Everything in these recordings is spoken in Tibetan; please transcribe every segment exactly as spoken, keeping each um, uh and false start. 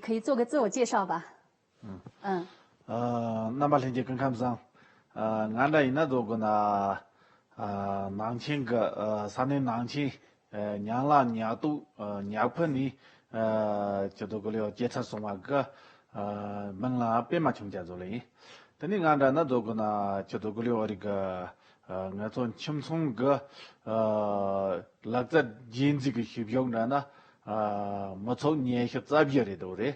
可以做个自我介绍吧。嗯。嗯。 ཨ། རྣམ་པ་ལྷན་རྒྱས་སྐུ་ཁམས་བཟང་། ཨ། ང་འདྲ་ཡིན་ན་རྫོགས་དགོས་ན། ཨ། ནང་ཆེན་གི། ཨ། ས་གནས་ནང་ཆེན། ཨ། ཉང་ལ་ཉག་ཏུ། ཨ། ཉག་ཕུ་ནི། ཨ། ཆི་ཏོ་གུ་ལེའོ་སྐྱེས་ཚར་སོང་བ་གི། ཨ། མིང་ལ་པད་མ་ཆུང་སྐྱ་ཟེར་ལེ་ཡིན། དེ་ནི་ང་འདྲ་ན་རྫོགས་དགོས་ན་ཆི་ཏོ་གུ་ལེའོ་རིག་གི། ཨ། ང་ཚོ་ཁྱིམ་ཚང་གི། ཨ། ལག་རྩལ་རྗེས་འཛིན་གྱི་ཤེས་བྱ་འདྲ་ན། ཨ། མི་ཚོགས་ཉི་ཤུ་རྩ་བཞི་རེད་འདུག་རེད།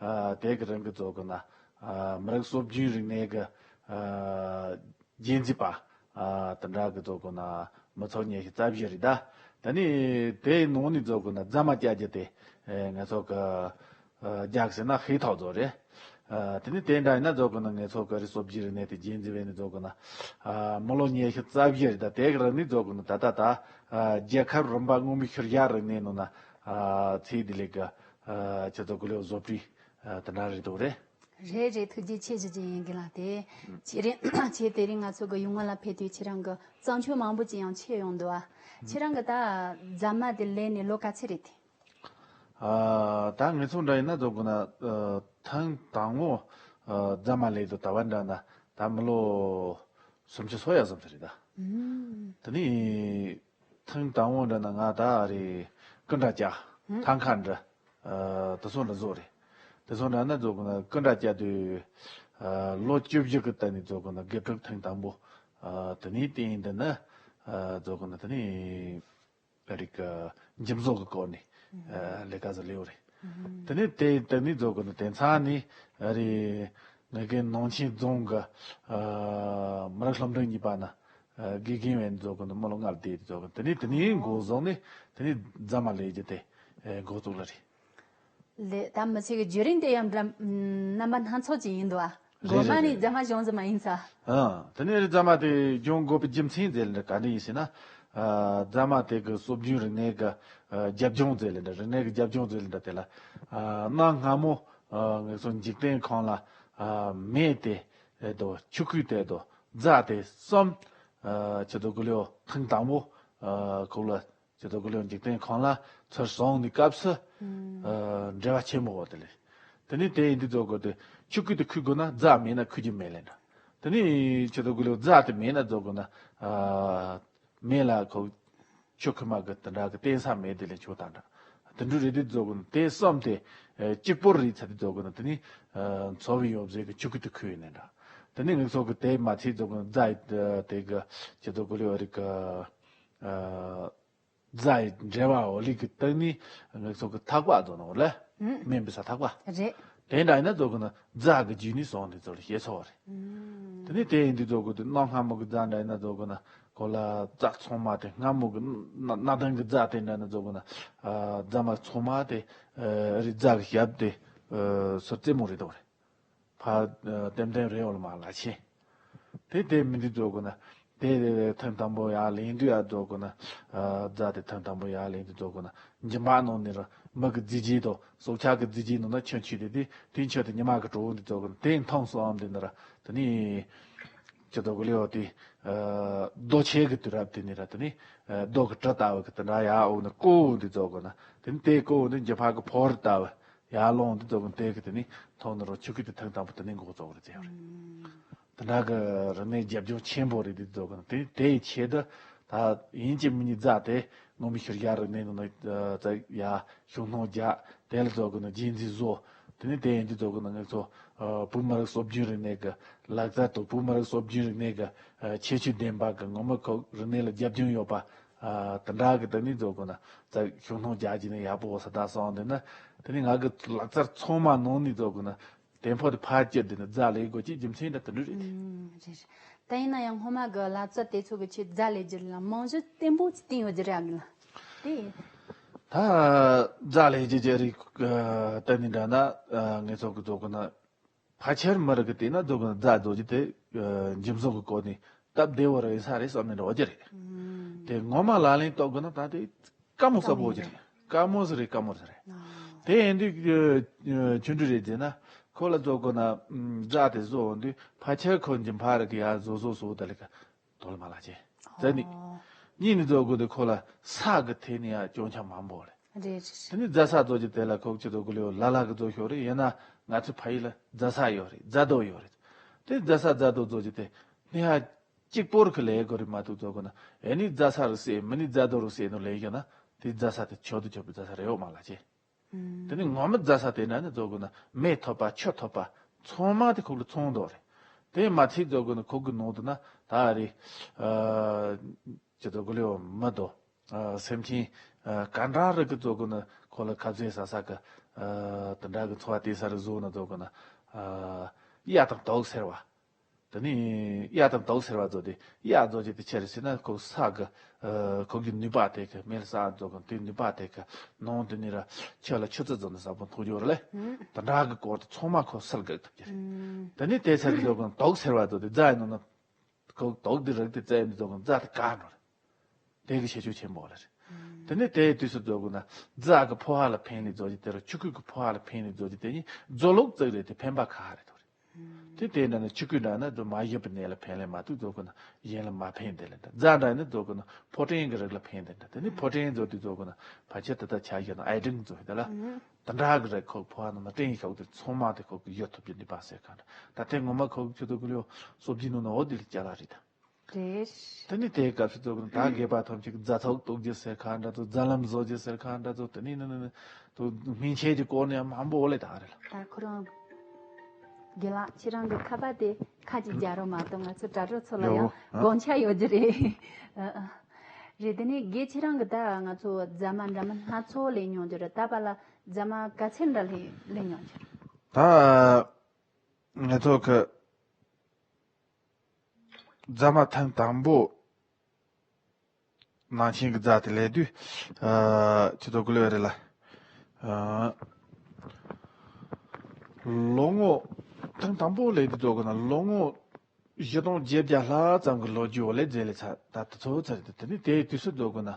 ཨ། དེ་གི་རིང་གི་རྫོགས་དགོས་ན། ཨ། མི་རིགས་སྲོལ་རྒྱུན་རིག་གནས་ཀྱི། ཨ། རྗེས་འཛིན་པ། ཨ། དེ་འདྲ་གི་རྫོགས་དགོས་ན་མི་ཚོགས་ཉི་ཤུ་རྩ་བཞི་རེད་ད། ད་ནི་དེའི་ནང་ནས་རྫོགས་དགོས་ན་རྫ་མ་བཅའ་རྒྱུ་དེ། ཨེ། ང་ཚོ་གི། ཨ། རྒྱག་ཟེར་ན་ཧེ་ཐོག་རྫོགས་རེད། ཨ། དེ་ནི་དེ་འདྲ་ཡིན་ན་རྫོགས་དགོས་ན་ང་ཚོ་གི་རིགས་སྲོལ་རྒྱུན་རིག་གནས་དེ་རྗེས་འཛིན་བྱས་ནས་རྫོགས་དགོས་ན། ཨ། མི་ལོ་ཉི་ཤུ་རྩ་བཞི་རེད་ད། དེ་གི་རིང་ནས་རྫོགས་དགོས་ན་ད་ལྟ་ད། ཨ། རྒྱལ་ཁབ་རིམ་པ་སྔོན་མའི་ཤུལ་བཞག་རིག་གནས་ནང་ན། ཨ། ཚེ་འདི་ལས་ཀྱི། ཨ། ཆི་ཏོ་གུ་ལེའོ་བཟོ་སྤྲུལ། ཨ། དེ་འདྲ་རེད་འདུག་རེད། རེད་རེད། ཐུགས་རྗེ་ཆེ་ཞུ་རྒྱུ་ཡིན་གི་ལགས་ཏེ། ཁྱེད་རང་ཁྱེད་དེ་རིང་ང་ཚོ་གི་ཡུལ་དངོས་ལ་ཕེབས་དུས་ཁྱེད་རང་གི་བརྩམས་ཆོས་མང་པོ་ཅིག་ཡང་མཆེད་ཡོང་འདུག་ཨ། ཁྱེད་རང་གི་ད་རྫ་མ་དེ་ལས་ནས་ལོ་ག་ཚོད་རེད་དེ། ཨ། ད་ངེད་ཚོ་འདྲ་ཡིན་ན་རྫོགས་དགོས་ན། ཨ། ཐེངས་དང་པོ། ཨ། རྫ་མ་ལས་དུ་ད་བར་འདྲ་ན་ད་མི་ལོ་སུམ་ཅུ་སོ་ཡ་ཙམ་ཞིག་རེད་ད། ཨུམ། དེ་ནི། ཐེངས་དང་པོ་འདྲ་ན་ང་ད་རེ་ཀི་འདྲ་བཅའ། ཧུམ། ཐང་ཀ་འདྲ། ཨ། དེ་ཚོ་འདྲ་བཟོ་རེད། དེ་ཚོ་འདྲ་ན་རྫོགས་དགོས་ན་ཀི་འདྲ་བཅའ་དུས། ཨ། ལོ་བཅུ་བཞི་གི་སྟེང་ནས་རྫོགས་དགོས་ན་དགེ་ཕྲུག་ཐེངས་དང་པོ། ཨ། དེ་ནས་བསྟན་འདི་ནི། ཨ། རྫོགས་དགོས་ན་དེ་ནས། རིག་གི་འཇིམ་བཟོ་གི་སྐོར་ནས། ཨ། ལས་ཀ་ཟིག་ལས་ཡོད་རེད། དེ་ནས་དེ་དེ་ནས་རྫོགས་དགོས་ན་དེ་ཚང་ནས་རེད། ངེད་ཀྱི་ནང་ཆེན་རྫོང་གི། ཨ། མི་རིགས་སློབ་འབྲིང་གཉིས་པ་ན། ཨ། དགེ་རྒན་བྱས་ནས་རྫོགས་དགོས་ན་མི་ལོ་ལྔ་བསྡད་དེ་རྫོགས་དགོས་ན་དེ་ནས་དེ་ནས་འགོ་བཟུང་ནས་དེ་ནས་རྫ་མ་ལས་རྒྱུ་དེ། ཨ། འགོ་བཙུགས་ལ་རེད། ལས་ད་མི་ཚེ་གི་བརྒྱུད་རིམ་དེ་ཡང་འདྲ། རྣམ་པ་སྣ་ཚོགས་ཅིག་ཡིན་འདུག་ཨ། རེད་འགོ་མ་རེད་ནས་རེད། རྫ་མ་བྱུང་ཟིན་མ་ཡིན་ས། ཨ། དེ་ནས་རྫ་མ་དེ་བྱུང་དགོས་པའི་རྒྱུ་མཚན་ཟེར་ལ་ག་འདྲ་ཡིན་ཟེར་ན། ཨ། རྫ་མ་དེ་གི་སྲོལ་རྒྱུན་རིག་གནས་ཀྱི། ཨ། རྒྱབ་ལྗོངས་ཟེར་ལ་འདྲ། རིག་གནས་ཀྱི་རྒྱབ་ལྗོངས་ཟེར་ལ་འདྲ། དེ་ལ། ཨ། གནའ་སྔ་མོ། ཨ། ངེད་ཚོ་འཇིག་རྟེན་ཁམས་ལ། ཨ། མེ་དེ། ཨེ། དོ། ཆུ་ཁོལ་དེ་དོ། རྫ་དེ་གསུམ། ཨ། ཆི་ཏོ་གུ་ལེའོ་ཐེངས་དང་པོ། ཨ། ཁོ་ལ། ཆི་ཏོ་གུ་ལེའོ་འཇིག་རྟེན་ཁམས་ལ་ཚུར་སོང་ནས་སྐབས་སུ། ཨ། འབྲེལ་བ་ཆེན་པོ་བ་དེ་ལས། དེ་ནས་དེ་ཡིན་དུས་རྫོགས་དགོས་དེ་ཆུ་ཁོལ་དེ་ཁོལ་དགོས་ན་རྫ་མེད་ན་ཁོལ་རྒྱུ་མེད་ལེ་འདྲ། དེ་ནས་ཆི་ཏོ་གུ་ལེའོ་རྫ་དེ་མེད་ན་རྫོགས་དགོས་ན། ཨ། མེ་ལ་ཁོ་ཆུ་ཁོལ་མ་གི་དེ་འདྲ་གི་བརྟེན་ས་མེད་དེ་ལས་ཆུ་དང་འདྲ། དེ་འདྲ་རེད་དེ་རྫོགས་དགོས་ན་དེ་གསུམ་དེ། ཨ། གཅིག་པོར་རེད་ཚ་དེ་རྫོགས་དགོས་ན་དེ་ནས། ཨ། འཚོ་བའི་ཡོ་བྱད་ཀྱི་ཆུ་ཁོལ་དེ་ཁོལ་ཡིན་ནའི་འདྲ། དེ་ནས་ངེད་ཚོ་གི་དེ་མ་ཚད་རྫོགས་དགོས་ན་རྫ་ཡི་དེ་གི་ཆི་ཏོ་གུ་ལེའོ་རིག་གི། ཨ། རྫ་ཡི་འབྲེལ་བ་འོ་ལི་གི་སྟེང་ནས་ངེད་ཚོ་གི་ཐག་པ་རྫོགས་ན་འོ་ལེ། ཨུམ། སྨན་པའི་ས་ཐག་པ། རེད། དེ་འདྲ་ཡིན་ན་རྫོགས་དགོས་ན་རྫ་གི་རྒྱུད་ནས་སོང་ནས་ཚོ་ལ་བཤད་ཆོག་རེད། ཨུམ། དེ་ནས་དེ་ཡིན་དུས་རྫོགས་དགོས་དེ་གནའ་སྔ་མོ་གི་རྫ་འདྲ་ཡིན་ན་རྫོགས་དགོས་ན་ཁོ་ལ་རྩ་ཚང་མ་དེ་སྔ་མོ་གི་གནའ་གནའ་དེང་གི་རྫ་དེ་འདྲ་ན་རྫོགས་དགོས་ན། ཨ། རྫ་མ་ཚང་མ་དེ། ཨ། རི་རྫ་གི་ཞབས་དེ། ཨ། ཟུར་རྩེ་མོ་རེད་དོ་རེད། ཕ། ཨ། ལྟེམ་ལྟེམ་རེ་འོ་ལ་མ་ལ་ཆེ། དེ་དེ་མི་འདི་རྫོགས་དགོས་ན། དེ་དེ་ཐེངས་དང་པོ་ཡར་ལེན་དུས་ཡར་རྫོགས་དགོས་ན། ཨ། རྫ་དེ་ཐེངས་དང་པོ་ཡར་ལེན་དུས་རྫོགས་དགོས་ན། འཇིམ་པ་ནང་ནས་ར་མི་གི་རྫས་རྗེས་དང་སྲོག་ཆགས་ཀྱི་རྫས་རྗེས་ནང་ན་ཁྱོད་ཆུད་དེ་དེ་དེ་ཁྱོད་དེ་ཉི་མ་གི་གྲོགས་འདི་རྫོགས་དགོས་ན་དེ་མཐོང་སོང་འདི་ནི་ར་དེ་ནི། ཅི་ཏོ་གུ་ལེའོ་དེ། ཨ། རྡོ་ཆས་ཀྱི་དུས་རབས་དེ་ནི་ར་དེ་ནི། ཨ། རྡོ་གི་གྲི་ལྟ་བུ་གི་དེ་འདྲ་ཡར་འོག་ནས་ཀོ་འདི་རྫོགས་དགོས་ན་དེ་ནི་དེ་ཀོ་འདི་འཇིམ་པ་གི་ཕོར་ལྟ་བུ། ཡར་ལོང་འདི་རྫོགས་དགོས་ན་དེ་གི་དེ་ནི་མཐོང་ནི་རོ་ཆུ་ཁོལ་དེ་ཐེངས་དང་པོ་དེ་ནི་འགོ་རྫོགས་རེད་ཟེར་བ་རེད། དེ་འདྲ་གི་རིག་གནས་རྒྱབ་ལྗོངས་ཆེན་པོ་རེད། འདི་རྫོགས་དགོས་ན་དེ་དེའི་ཆེད་དུ་ད་ཡིན་གཅིག་མིན་གཉིས་རྫ་དེ་སྔོན་མའི་ཤུལ་བཞག་རིག་གནས་ནང་ན་ཡར་ཤུགས་སྣོན་རྒྱག་དེ་ལ་རྫོགས་དགོས་ན་རྗེས་འཛིན་བཟོ། དེ་ནས་དེ་ཡིན་དུས་རྫོགས་དགོས་ན་ང་ཚོ་བོད་མི་རིགས་སྲོལ་རྒྱུན་རིག་གནས་ཀྱི་ལག་རྩལ་དང་བོད་མི་རིགས་སྲོལ་རྒྱུན་རིག་གནས་ཀྱི་ཁྱད་ཆོས་ལྡན་པ་གི་ངོ་མ་ཁོ་རིག་གནས་ལ་རྒྱབ་ལྗོངས་ཡོད་པ། ཨ། དེ་འདྲ་གི་དེ་ནས་རྫོགས་དགོས་ན་རྩ་ཤུགས་སྣོན་རྒྱག་རྒྱུ་ནི་ཡག་པོ་ས་ད་སོང་དེ་ན་དེ་ནས་ང་གི་ལག་རྩལ་ཚང་མ་ནང་ནས་རྫོགས་དགོས་ན་དེ་འཕོ་དེ་ཕར་བསྐྱུར་དེ་ནི་རྫ་ལས་དགོས་ཀྱི་རྒྱུ་མཚན་འདྲ་དེ་འདྲ་རེད། ཨུམ། རེད་རེད། ད་ཡིན་ན་ཡང་སྔོན་མ་གི་ལག་རྩལ་དེ་ཚོ་གི་ཆེད་རྫ་ལས་རྒྱུ་ལ་རྨང་གཞི་བརྟན་པོ་ཅིག་བཏིང་ཡོད་རྒྱུ་རེད་ཨ་མིན་ལ། དེ། ད་རྫ་ལས་རྒྱུ་ཅི་རིགས་གཏན་ནས་འདྲ་ན་ངེད་ཚོ་གི་རྫོགས་དགོས་ན། ཕལ་ཆེར་མི་རིགས་ཀྱི་དེ་ན་རྫོགས་དགོས་ན་རྫ་རྫོགས་རྒྱུ་དེ་འཇིམ་བཟོ་གི་སྐོར་ནས་སྟབས་བདེ་བོ་རེད་ས་རེད་བསམ་ནས་འགྲོ་རྒྱུ་རེད། ཨུམ། དེ་ངོ་མ་ལག་ལེན་གཏོང་དགོས་ན་ད་དེ་དཀའ་མོ་ས་བོ་རྒྱུ་རེད། དཀའ་མོ་ས་རེད། དཀའ་མོ་ས་རེད། ཨ། དེ་ཡིན་དུས་ཆུ་འབྲུ་རེད་ཟེར་ན་ཁོ་ལ་རྫོགས་དགོས་ན་རྫ་དེ་བཟོ་འོང་དུས་ཕལ་ཆེར་ཁོ་འཇིམ་ཕ་རིགས་ཀྱི་ཡར་བཟོ་བཟོ་བཟོ་ད་ལེ་ཀ་དོ་ལ་མ་ལ་ཅེ། ཨོ། རྩ་ནི། གཉིས་ནི་རྫོགས་དགོས་དུས་ཁོ་ལ་ས་གི་ཐད་ནས་ཡར་སྐྱོན་ཆ་མང་པོ་རེད། རེད་རེད། དེ་ནི་རྫ་ས་རྫོགས་ཀྱི་དེ་ལ་ཁོག་ཅི་དོ་གུ་ལེའོ་ལ་ལ་གི་རྫོགས་ཤོག་རེད། ཡིན་ན་ང་ཚོ་ཕ་ཡུལ་ལ་རྫ་ས་ཡོད་རེད། རྫ་རྡོ་ཡོད་རེད། དེ་རྫ་ས་རྫ་རྡོ་རྫོགས་ཀྱི་དེ་ནི་ཧ་གཅིག་པོར་གི་ལས་གོ་རེད་མ་གཏོགས་རྫོགས་གོ་ན་ཨེ་ནི་རྫ་ས་རུ་སེ་མི་ནི་རྫ་རྡོ་རུ་སེ་ནོ་ལས་ཡོད་ན་དེ་རྫ་ས་དེ་ཆོག་ཏུ་ཆོག་པའི་རྫ་ས་རེད་འོ་མ་ལ་ཅེ། དེ་ནི་ངོ་མ་རྫ་ས་དེ་ན་ནི་རྫོགས་གོ་ན་མེ་ཐོབ་པ་ཆུ་ཐོབ་པ་ཚང་མ་དེ་ཁོག་ལ་ཚང་འདུག་རེད། དེ་མ་ཚད་རྫོགས་གོ་ན་ཁོག་གི་ནང་དུ་ན་ད་རེད། ཅི་ཚོ་གུ་ལེའོ་མི་དོ། ཨ་སེམས་ཅན་ཨ་ག་འདྲ་རིགས་ཀྱི་རྫོགས་གོ་ན་ཁོ་ལ་ཁ་ཟས་ཟ་ས་གི་ཨ་དེ་འདྲ་གི་འཚོ་བ་དེ་ས་རུ་བཟོ་ན་རྫོགས་གོ་ན་ཨ་གཡའ་དང་དོག་ཟེར་བ། དེ་ནི་གཡའ་དང་དོག་ཟེར་བ་རྫོགས་དེ་གཡའ་རྫོགས་ཀྱི་དེ་ཆེ་རེ་ཟེར་ན་ཁོ་ས་གི་ཨ་ཁོ་གི་ནུས་པ་དེ་གི་མེ་ལ་ས་རྫོགས་གོ་ན་དེ་ནུས་པ་དེ་གི་ནང་དེ་ནི་ར་ཆུ་ལ་ཆུ་ཚོད་རྫོགས་ན་ས་བོན་ཐོག་ཡོད་རེད་ལེ། དེ་འདྲ་གི་སྐོར་དེ་ཚང་མ་ཁོ་སལ་གི་ཐུབ་ཀྱི་རེད། དེ་ནི་དེ་ས་གི་རྫོགས་གོ་ན་དོག་ཟེར་བ་རྫོགས་དེ་རྫ་ཡི་ནང་ན། ཁོ་དོག་འདི་རིགས་དེ་རྩ་ཡི་མི་རྫོགས་གོ་ན་རྫ་དེ་ག་འགྲོ་རེད། དེ་གི་ཁྱད་ཆོས་ཆེན་པོ་རེད། དེ་ནས་དེའི་དུས་སུ་རྫོགས་གོ་ན་རྫ་གི་ཕོ་བ་ལ་ཕན་ནི་རྫོགས་ཀྱི་དེ་རུ་ཆུ་ཁོལ་གི་ཕོ་བ་ལ་ཕན་ནི་རྫོགས་ཀྱི་དེ་ནི་རྫོགས་ལུགས་བརྩེགས་རེད་དེ་ཕན་པ་ག་རེད་དོ་རེད། དེ་དེ་འདྲ་ནི་ཆུ་ཁོལ་འདྲ་ན་རྫོགས་མ་ཡིན་པའི་གནས་ལ་ཕན་ལས་མ་གཏོགས་རྫོགས་གོ་ན་གཞན་ལ་མ་ཕན་དེ་ལས་འདྲ། རྫ་འདྲ་ནི་རྫོགས་གོ་ན་ཕོ་བྲང་གི་རིགས་ལ་ཕན་དེ་འདྲ། དེ་ནི་ཕོ་བྲང་རྫོགས་དུས་རྫོགས་གོ་ན་ཕལ་ཆེར་དེ་ལྟར་ཆ་བཞག་ན་ཨའི་ཌན་རྫོགས་དེ་ལ། དེ་འདྲ་གི་རེད་ཁོ་ཕོ་བ་ནང་ན་སྤྲིན་ཤོག་དེ་ཚང་མ་དེ་ཁོ་གི་ཡོད་ཐུབ་ཀྱི་ནུས་པ་ཟེར་ག་འདྲ། ད་ལྟའི་ངོ་མ་ཁོ་གི་ཆུ་ཚོད་ཀུན་ལེའོ་སོ་བརྒྱད་ནང་ན་འོ་དེ་ལ་ཅ་ལག་རེད་ད། རེད། དེ་ནི་དེའི་སྐབས་སུ་ཚོ་གི་ད་དགེ་བ་ཐམས་ཅད་ཀྱི་རྫ་ཚོགས་རྟོགས་རྒྱུ་ཟེར་ག་འདྲ་ཚོ་རྫ་ལམ་བཟོ་རྒྱུ་ཟེར་ག་འདྲ་ཚོ་དེ་ནི་ནི་ནི་ནི་ཚོ་སྨིན་བྱེད་ཀྱི་སྐོར་ནས་མང་པོ་འོ་ལེ་ད་རེད་ལ། ད་ཁོ་རང་དགེ་ལགས་ཁྱེད་རང་གི་ཁ་པར་དེ་ཁ་ཅིག་རྒྱག་རོགས་མ་གཏོང་། ང་ཚོ་དྲ་གྲོགས་ཚོ་ལ་ཡང་ཡོ་ཨ་དགོངས་འཆར་ཡོད་རྒྱུ་རེད། ཨ་ཨ། རེད། དེ་ནས་དགེ་ཁྱེད་རང་གི་ད་ང་ཚོ་རྫ་མ་འདྲ་མ་སྣ་ཚོགས་ལེན་མྱོང་རྒྱུ་རེད། ད་བར་ལ་རྫ་མ་ག་ཚད་འདྲ་ལེན་ལེན་མྱོང་རྒྱུ། ད་ང་ཚོ་གི་རྫ་མ་ཐེངས་དང་པོ་ནང་ཆེན་གི་རྫ་དེ་ལས་དུས་ཨ་ཆུ་ཚོད་དགུ་ལོ་རེད་ལ། ཨ་ལོ་ངོ་ཐེངས་དང་པོ་ལས་དུས་ཚོད་གི་ན་ལོ་ངོ་བཞི་སྟོང་བརྒྱད་བརྒྱ་ལྷག་ཙམ་གྱི་ལོ་རྒྱུས་འོག་ལས་མཛད་ལས་ཚར། ད་དུ་ཚོ་ཚར་དུ་དེ་ནི་དེའི་དུས་སུ་འགྲོ་དགོས་ན་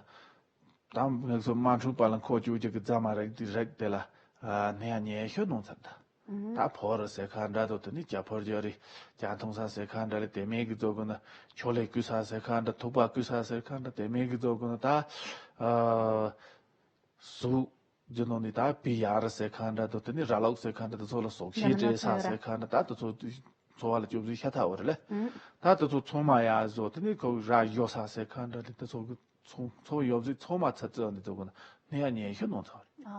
དང་ང་ཚོ་དམག་འཁྲུག་པ་ལ་མཁོ་བཅུག་རྒྱུ་གི་རྫ་མ་རིགས་དེ་རིགས་དེ་ལ་ནད་ཡ་ཉེན་ཤོས་གནང་ཚར་ད། ད་ཕོ་རུ་ཟེར་ཁ་འདྲ་དུ་དེ་ནི་ཇ་ཕོར་ཇོ་རི་ཇ་འཐུང་ས་ཟེར་ཁ་འདྲ་ལས་དེ་མིན་གི་འགྲོ་དགོས་ན་ཆོ་ལེ་བསྐུས་ས་ཟེར་ཁ་འདྲ་ཐུག་པ་བསྐུས་ས་ཟེར་ཁ་འདྲ་དེ་མིན་གི་འགྲོ་དགོས་ན་ད་ཟུག་རྒྱུ་ནོར་ནི་ད་པི་ཡ་ར་ཟེར་ཁ་འདྲ་དུ་དེ་ནི་ར་ལོག་ཟེར་ཁ་འདྲ་དུ་ཚོ་ལ་སོག་ཤི་ཏྲེ་ས་ཟེར་ཁ་འདྲ་ད་དུ་ཚོ་འཚོ་བ་ལ་སྐྱོབ་ཚུལ་ཤ་ཐག་འོ་རེ་ལེ། ད་དུ་ཚོ་ཚོང་མ་ཡ་བཟོ་དེ་ནི་ཁོ་ར་ཡོ་ས་ཟེར་ཁ་འདྲ་དེ་དུ་ཚོ་གི་ཚོང་ཚོ་ཡོ་བཟོས་ཚོང་མ་ཚ་ཚ་འདི་ཚོ་གི་ནི་ཡ་ཉན་ཤོ་ནོ་ཚོ་རེ། ཨ།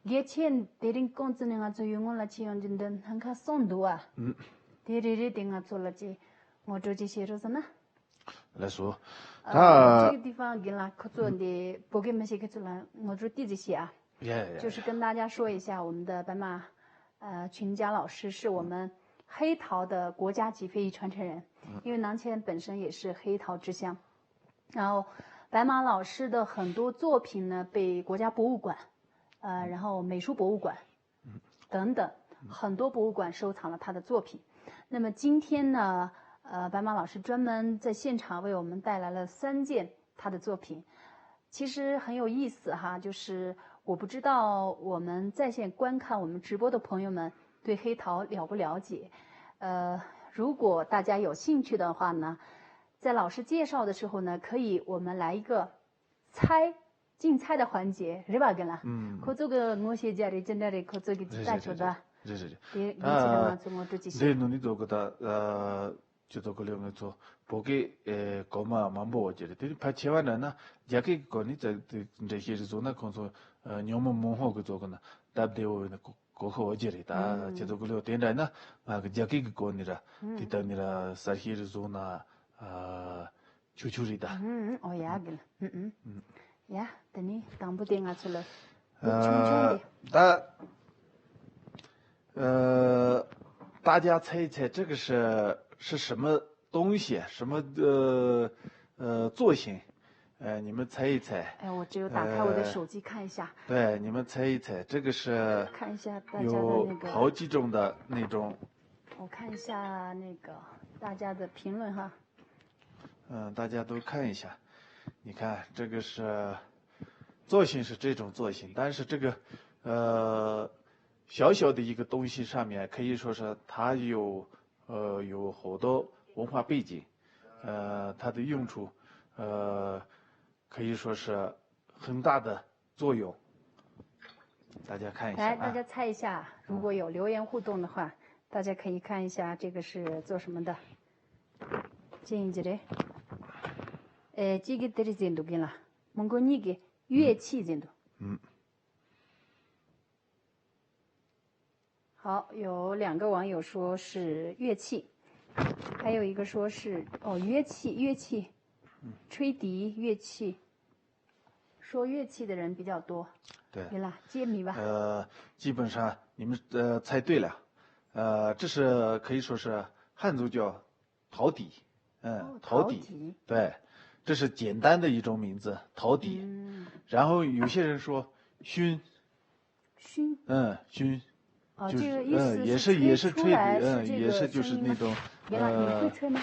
རྒྱལ་ཆེན་དེ་རིང་ཀོང་ཙི་ནས་ང་ཚོ་ཡུལ་ངོ་ལ་ཆེ་ཡོང་རྒྱུ་འདི་སྣང་ཁ་སོང་འདུག་ཨ། དེ་རེ་རེ་དེ་ང་ཚོ་ལ་ཅི་ངོ་སྤྲོད་ཅི་བྱེད་རོགས་ཟེར་ན། ལགས་སོ། ད། ཅིག་དེ་ཕང་གི་ལ་ཁོ་ཚོ་འདི་བོད་སྐད་མི་ཤེས་ཁི་ཚོ་ལ་ངོ་སྤྲོད་ཏི་ཙི་བྱེད་ཨ། 就是跟大家说一下，我们的白马，呃，群佳老师是我们黑陶的国家级非遗传承人，因为南乾本身也是黑陶之乡，然后白马老师的很多作品呢被国家博物馆，呃，然后美术博物馆，等等很多博物馆收藏了他的作品。那么今天呢，呃，白马老师专门在现场为我们带来了三件他的作品。其实很有意思哈，就是我不知道我们在线观看我们直播的朋友们对黑陶了不了解。呃，如果大家有兴趣的话呢，在老师介绍的时候呢，可以我们来一个猜 竞猜的环节，རེད་པ་གི་ལ། ཁོ་ཚོ་གི་ངོ་ཤེས་རྒྱ་རེད་ཅི་འདྲ་རེད་ཁོ་ཚོ་གི་ཅི་ལྟ་ཆོག་ད། རེད་རེད་རེད། དེ་ངས་ཁྱེད་རང་ང་ཚོ་ངོ་སྤྲོད་ཅི་བྱེད། འདི་ནུ་ནི་ཚོ་གི་ད་ཅི་ཚོ་གི་ལེ་ང་ཚོ་བོད་སྐད་གོ་མ་མང་པོ་བ་ཅི་རེད། དེ་ཕལ་ཆེ་བ་འདྲ་ན་རྒྱ་སྐད་གི་གོ་ནི་ཙག་ཙིག་འདྲ་ཤེས་རེད་བཟོ་ན་ཁོང་ཚོ་ཉོ་མོ་མོང་ཧོ་གི་ཚོ་གི་ན་སྟབས་བདེ་བོ་ཡིན་ན་གོ་ཁོ་བ་ཅི་རེད། ད་ཅི་ཚོ་གི་ལེ་དེ་འདྲ་ན་ང་གི་རྒྱ་སྐད་གི་གོ་ནི་ར་དེ་ལྟ་ནི་ར་གསར་ཤེས་རེད་བཟོ་ན། ཆུ་ཆུ་རེད་ད། ཨོ་ཡ་གི་ལ། ཡ་དེ་ནི་དང་པོ་དེ་ང་ཚོ་ལ་ཆུང་ཆུང་རེད། 大家猜一猜，这个是是什么东西？什么呃呃作品？呃，你们猜一猜。哎，我只有打开我的手机看一下。对，你们猜一猜，这个是看一下大家的那个有陶器重的那种。我看一下那个大家的评论哈。 嗯，大家都看一下，你看这个是作品是这种作品，但是这个呃小小的一个东西上面可以说是它有呃有好多文化背景，呃它的用处呃可以说是很大的作用。大家看一下啊。来，大家猜一下，如果有留言互动的话，大家可以看一下这个是做什么的。建议这里，哎，这个得是真的跟了，蒙古尼个乐器真的。嗯。好，有两个网友说是乐器，还有一个说是，哦，乐器，乐器，吹笛，乐器。说乐器的人比较多。对。对了，揭谜吧。呃，基本上你们，呃，猜对了。呃，这是可以说是汉族叫陶笛。嗯，哦，陶笛。陶笛。对，这是简单的一种名字，陶笛。嗯。然后有些人说埙。埙。嗯，埙。哦，就是，这个意思是，嗯，也是，也是吹笛，吹出来，嗯，是这个也是就是那种，声音吗？原来你会吹吗？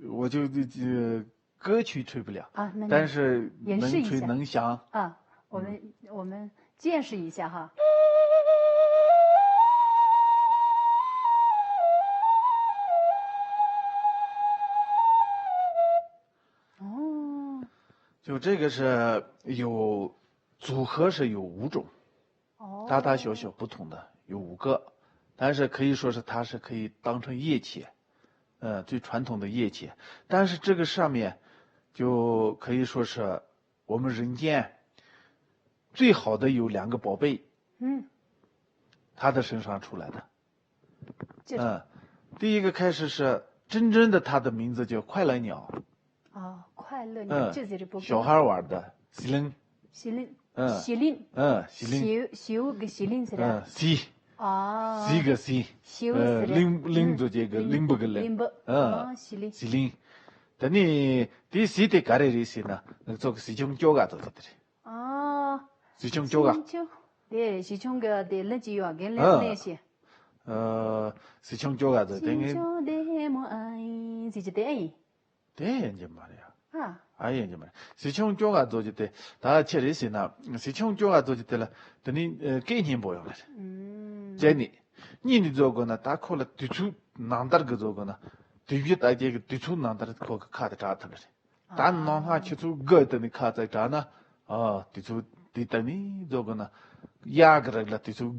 呃，我就，就，就歌曲吹不了，啊，那你但是能吹能响。演示一下。啊，我们，嗯。我们见识一下哈。哦。就这个是有，组合是有五种。哦。大大小小不同的有五个，但是可以说是它是可以当成乐器，呃，最传统的乐器。但是这个上面就可以说是我们人间最好的有两个宝贝，嗯。他的身上出来的。这嗯，第一个开始是真正的，它的名字叫快乐鸟。哦，快乐鸟，嗯，这是不小孩玩的，喜灵。喜灵，嗯，喜灵，嗯，喜灵。喜，喜个喜灵是吧？嗯，喜，哦，喜个喜，喜是吧？呃，灵，灵做这个，嗯，灵不个灵。灵不，嗯，哦，喜灵。喜灵。ད་ནི་དེ་གཟི་དེ་ག་རེ་རེད་ཟེར་ན་ང་ཚོ་གི་གཟི་ཆུང་སྐྱོ་ག་ཚོ་དེ་རེད། ཨ། གཟི་ཆུང་སྐྱོ་ག། གཟི་ཆུང་དེ་གཟི་ཆུང་གི་དེ་ལན་ཅི་ཡོད་རྒན་ལན་ཨ། ལན་ཤེས། ཨ། གཟི་ཆུང་སྐྱོ་ག་ཚོ་དེ་ངས། གཟི་ཆུང་དེ་མོ་ཨ་ཡིན་ཟེར་གྱི་དེ་ཨ་ཡིན། དེ་ཡིན་གྱི་མ་རེད་ཨ། ཨ། ཨ་ཡིན་གྱི་མ་རེད། གཟི་ཆུང་སྐྱོ་ག་ཚོ་གྱི་དེ་ད་ཆི་རེད་ཟེར་ན་གཟི་ཆུང་སྐྱོ་ག་ཚོ་གྱི་དེ་ལ་དེ་ནི་ཨ་སྐད་སྙན་པོ་ཡོང་ལ་རེད། ཨུམ། བྱས་ནི། གཉིས་ནི་ཚོ་དགོས་ན་ད་ཁོ་ལ་དུས་ཚོད་ནང་ལྟར་གི་ཚོ་དགོས་ན་དུས་བཞི་ལྟ་ཅན་གི་དུས་ཚོད་ནང་ལྟར་ཁོ་གི་ཁ་དེ་གྲག་ཐུབ་ལ་རེད། ད་ནང་ལྷག་ཆུ་ཚོད་དགུ་དེ་ནི་ཁ་ཙག་དྲག་ན། ཨ། དུས་ཚོད་དེ་ལྟ་ནི་རྫོགས་དགོས་ན། གཡག་གི་རིགས་ལ་དུས་ཚོད་